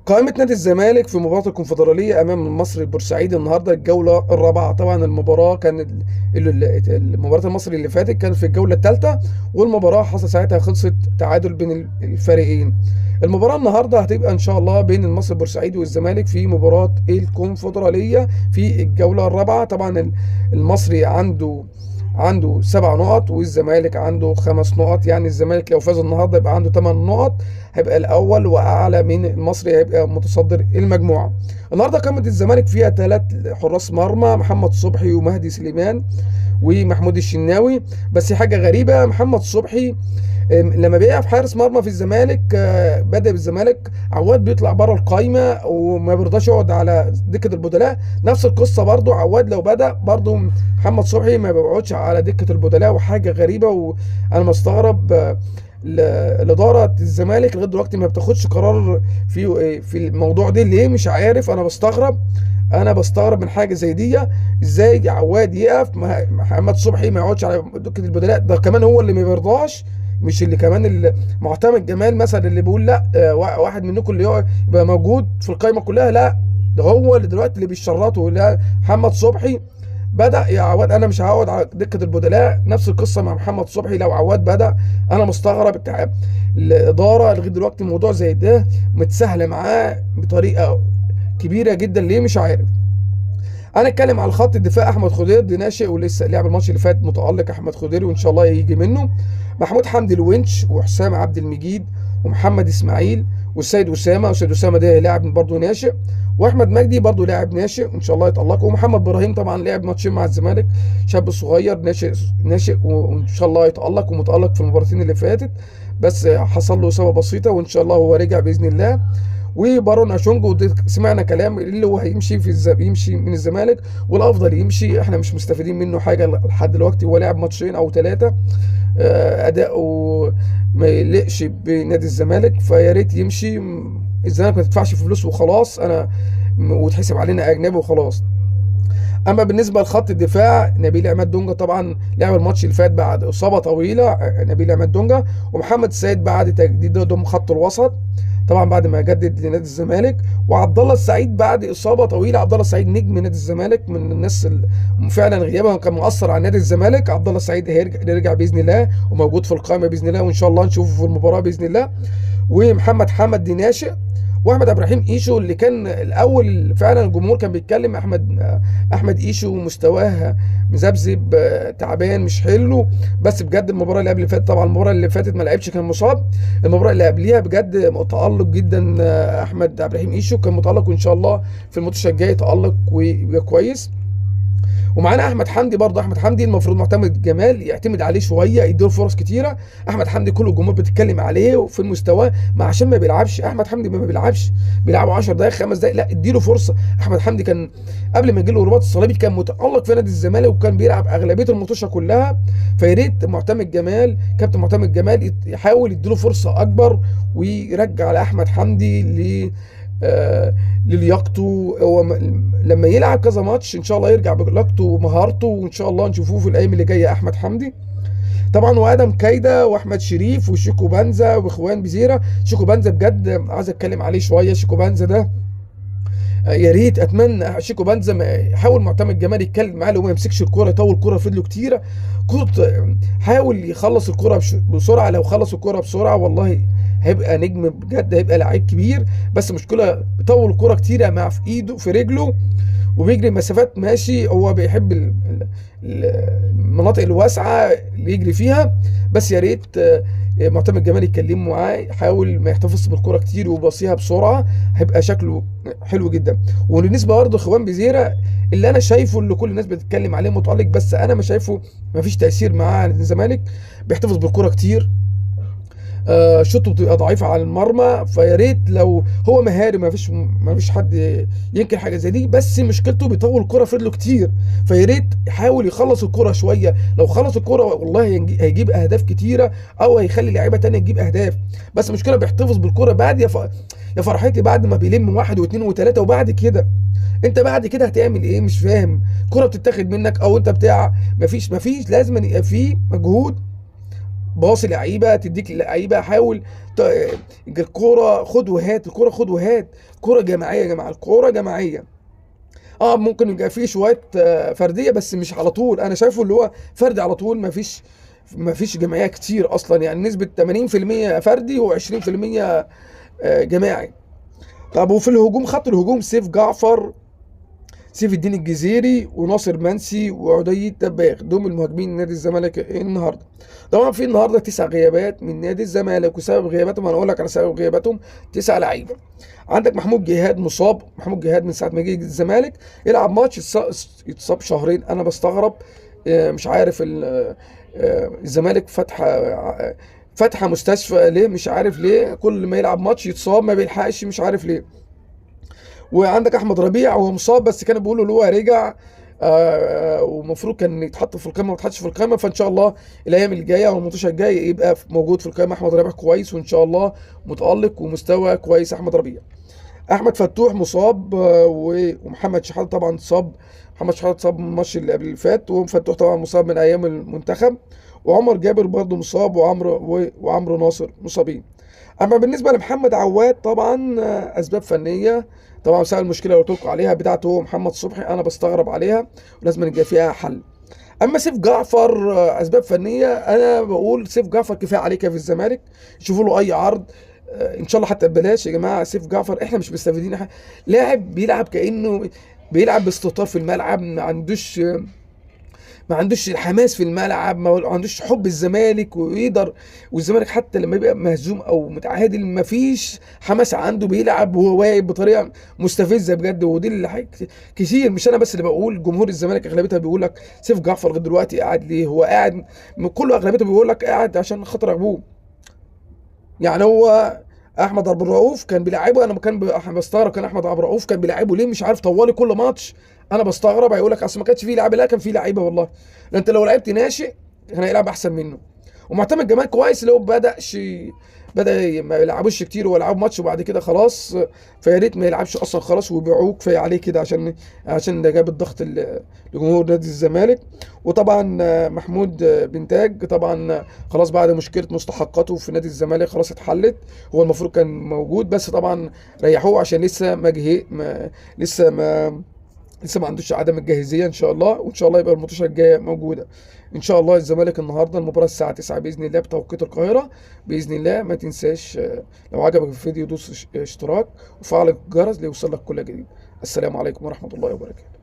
قائمة نادي الزمالك في مباراة الكونفدرالية أمام المصري البورسعيدي النهاردة الجولة الرابعة. طبعا المباراة كان المباراة المصري اللي فاتت كانت في الجولة الثالثة، والمباراة حصل ساعتها خلصت تعادل بين الفريقين. المباراة النهاردة هتبقى إن شاء الله بين المصري البورسعيدي والزمالك في مباراة الكونفدرالية في الجولة الرابعة. طبعا المصري عنده 7 نقط والزمالك عنده 5 نقط، يعني الزمالك لو فاز النهارده يبقى عنده 8 نقط، هيبقى الاول واعلى من المصري، هيبقى متصدر المجموعة. النهارده قائمة الزمالك فيها 3 حراس مرمى، محمد صبحي ومهدي سليمان ومحمود الشناوي. بس حاجة غريبة، محمد صبحي لما بيقف حارس مرمى في الزمالك، بدا بالزمالك عواد بيطلع بره القايمة وما بيرضاش يقعد على دكه البدلاء. نفس القصة برضو عواد لو بدا برضو محمد صبحي ما بيقعدش على دكه البدلاء، وحاجه غريبة. وانا مستغرب الادارة الزمالك لغاية دلوقتي ما بتاخدش قرار في الموضوع ده ليه، مش عارف. انا بستغرب من حاجة زي دي، ازاي عواد يقف محمد صبحي ما يقعدش على دكه البدلاء؟ ده كمان هو اللي ما بيرضاش، مش اللي كمان معتمد جمال مثلا اللي بيقول لا واحد منكم اللي يقعد يبقى موجود في القايمة كلها، لا ده هو اللي دلوقتي اللي بيشرطه. لا محمد صبحي بدا يا عواد انا مش هقعد على دكه البدلاء. نفس القصة مع محمد صبحي لو عواد بدا. انا مستغرب الادارة لغاية دلوقتي الموضوع زي ده متسهله معاه بطريقة كبيرة جدا، ليه مش عارف. انا اتكلم على خط الدفاع، احمد خضير دي ناشئ ولسه لعب الماتش اللي فات متالق احمد خضير وان شاء الله يجي منه. محمود حمدي الونش وحسام عبد المجيد ومحمد اسماعيل والسيد اسامة، والسيد اسامة ده لاعب برضه ناشئ، واحمد مجدي برضه لاعب ناشئ وان شاء الله يتالقوا. ومحمد ابراهيم طبعا لعب ماتشين مع الزمالك، شاب صغير ناشئ وان شاء الله يتالق، ومتالق في المباراتين اللي فاتت بس حصل له اصابه بسيطة وان شاء الله هو رجع باذن الله. وبارون اشونجو سمعنا كلام اللي هو هيمشي في يمشي من الزمالك، والافضل يمشي، احنا مش مستفيدين منه حاجة لحد دلوقتي، هو لعب ماتشين او 3 اداؤه ما يليقش بنادي الزمالك، فيا ريت يمشي. الزمالك ما تدفعش فلوس وخلاص، انا وتحسب علينا اجنبي وخلاص. اما بالنسبة لخط الدفاع، نبيل عماد دونجا طبعا لعب الماتش اللي فات بعد اصابه طويلة، نبيل عماد دونجا، ومحمد السيد بعد تجديد ضم خط الوسط طبعا بعد ما جدد لنادي الزمالك، وعبد الله السعيد بعد اصابه طويلة. عبد الله السعيد نجم نادي الزمالك، من الناس اللي فعلا غيابها كان مؤثر على نادي الزمالك. عبد الله السعيد هيرجع باذن الله وموجود في القائمة باذن الله، وان شاء الله نشوفه في المباراة باذن الله. ومحمد حمد دي ناشئ، واحمد عبد الرحيم ايشو اللي كان الاول فعلا الجمهور كان بيتكلم احمد ايشو مستواه مذبذب تعبان مش حلو، بس بجد المباراة اللي قبل اللي فاتت، طبعا المباراة اللي فاتت ما لعبش كان مصاب، المباراة اللي قبليها بجد متالق جدا احمد عبد الرحيم ايشو كان متالق، وان شاء الله في الماتش الجاي يتالق ويبقى كويس. ومعانا احمد حمدي برضه، احمد حمدي المفروض معتمد جمال يعتمد عليه شوية، يديله فرص كتيرة. احمد حمدي كل الجمهور بتتكلم عليه وفي المستوى، ما عشان ما بيلعبش احمد حمدي ما بيلعبش، بيلعبوا 10 دقائق 5 دقائق، لا اديله فرصة. احمد حمدي كان قبل ما يجيله الرباط الصليبي كان متالق في نادي الزمالك وكان بيلعب اغلبية الماتشات كلها، فيا ريت معتمد جمال كابتن معتمد جمال يحاول يديله فرصة اكبر ويرجع لاحمد حمدي للياقته. هو لما يلعب كذا ماتش ان شاء الله يرجع بلياقته ومهارته، وان شاء الله نشوفوه في الايام اللي جاية احمد حمدي طبعا. وادم كايدا واحمد شريف وشيكو بانزا واخوان بزيره. شيكو بانزا بجد عايز اتكلم عليه شوية. شيكو بانزا ده يا ريت اتمنى شيكو بانزا يحاول معتمد جمال يتكلم معاه، لو ما يمسكش الكورة يطول الكورة في رجله كتيرة، حاول يخلص الكورة بسرعة. لو خلص الكورة بسرعة والله هيبقى نجم بجد، هيبقى لعيب كبير. بس مشكلة بيطول الكورة كتيرة مع في ايده في رجله وبيجري مسافات ماشي، هو بيحب المناطق الواسعة اللي يجري فيها. بس يا ريت معتمد جمال يتكلم معاه، يحاول ما يحتفظش بالكورة كتير ويباصيها بسرعة، هيبقى شكله حلو جدا. وبالنسبة برضه خوان بزيره اللي انا شايفه اللي كل الناس بتتكلم عليه متالق، بس انا ما شايفه، ما فيش تاثير معاه على الزمالك، بيحتفظ بالكورة كتير، شوطه بتبقى ضعيفة على المرمى. فيا ريت لو هو مهاري، ما فيش حد ينكر حاجة زي دي، بس مشكلته بيطول الكره في رجله كتير، فيا ريت يحاول يخلص الكره شوية. لو خلص الكره والله هيجيب اهداف كتيرة، او هيخلي لعيبة تانية تجيب اهداف. بس المشكلة بيحتفظ بالكرة بعد يا فرحتي، بعد ما بيلم 1 و2 و3، وبعد كده انت بعد كده هتعمل ايه؟ مش فاهم. كره بتتاخد منك او انت بتاع، مفيش لازم يبقى في مجهود باصي لعيبة، تديك لعيبة، حاول الكورة خد وهات، الكورة خد وهات، كورة جماعية يا جماعة، الكورة جماعية. ممكن يبقى فيه شوية فردية بس مش على طول. انا شايفه اللي هو فردي على طول، ما فيش جماعية كتير اصلا، يعني نسبه 80% فردي و20% جماعي. طب وفي الهجوم، خط الهجوم سيف جعفر، سيف الدين الجزيري، وناصر منسي، وعدي التباخ، دول المهاجمين نادي الزمالك النهارده. طبعا في النهارده 9 غيابات من نادي الزمالك، وسبب غياباتهم انا اقول لك على سبب غياباتهم 9 لعيبة. عندك محمود جهاد مصاب، محمود جهاد من ساعة ما جه الزمالك يلعب ماتش يتصاب شهرين، انا بستغرب، مش عارف الزمالك فاتحة مستشفى ليه، مش عارف ليه كل ما يلعب ماتش يتصاب ما بيلحقش، مش عارف ليه. وعندك احمد ربيع هو مصاب بس كانوا بيقولوا اللي هو رجع، ومفروض كان يتحط في القائمة ما اتحطش في القائمة، فان شاء الله الايام الجاية او الماتش الجاي يبقى موجود في القائمة. احمد ربيع كويس وان شاء الله متالق ومستوى كويس احمد ربيع. احمد فتوح مصاب، ومحمد شحاته طبعا اتصاب، محمد شحاته اتصاب من الماتش اللي قبل اللي فات، وفتوح طبعا مصاب من ايام المنتخب، وعمر جابر برضه مصاب، وعمرو ناصر مصابين. اما بالنسبة لمحمد عواد طبعا، اسباب فنية طبعا بسبب المشكلة اللي قلت لكم عليها بتاعته هو محمد صبحي، انا بستغرب عليها ولازم يبقى فيها حل. اما سيف جعفر، اسباب فنية، انا بقول سيف جعفر كفاية عليه كده في الزمالك، شوفوا له اي عرض، ان شاء الله حتى ببلاش يا جماعة. سيف جعفر احنا مش مستفيدين، احنا لاعب بيلعب كانه بيلعب باستهتار في الملعب، ما عندوش الحماس في الملعب، ما عندوش حب الزمالك ويقدر، والزمالك حتى لما يبقى مهزوم او متعادل ما فيش حماس عنده، بيلعب وهو واقف بطريقة مستفزة بجد. ودي اللي كتير، مش انا بس اللي بقول، جمهور الزمالك اغلبيتها بيقول لك سيف جعفر لغاية دلوقتي قاعد ليه؟ هو قاعد كله اغلبيته بيقول لك قاعد عشان خاطر ابوه. يعني هو احمد عبد الرؤوف كان بيلعبه، انا كان بستغرب كان احمد عبد الرؤوف كان بيلعبه ليه مش عارف، طوالي كل ماتش انا بستغرب. هيقول لك اصل ما كانش فيه لعيبة، لا كان فيه لعيبة والله، ده انت لو لعبت ناشئ كان هيلعب احسن منه. ومعتمد جمال كويس اللي هو بدا ما يلعبوش كتير، هو لعب ماتش وبعد كده خلاص، فيا ريت ما يلعبش اصلا خلاص ويبيعوه كفاية عليه كده، عشان ده جاب الضغط لجمهور نادي الزمالك. وطبعا محمود بنتاج طبعا خلاص بعد مشكلة مستحقاته في نادي الزمالك خلاص اتحلت، هو المفروض كان موجود بس طبعا ريحوه عشان لسه ما جه، ما لسه ما لسه ما عندوش عدم الجاهزيه ان شاء الله، وان شاء الله يبقى الماتشات الجاية موجودة ان شاء الله. الزمالك النهارده المباراة الساعة 9 باذن الله بتوقيت القاهرة باذن الله. ما تنساش، لو عجبك الفيديو دوس اشتراك وفعل الجرس ليوصلك كل جديد. السلام عليكم ورحمة الله وبركاته.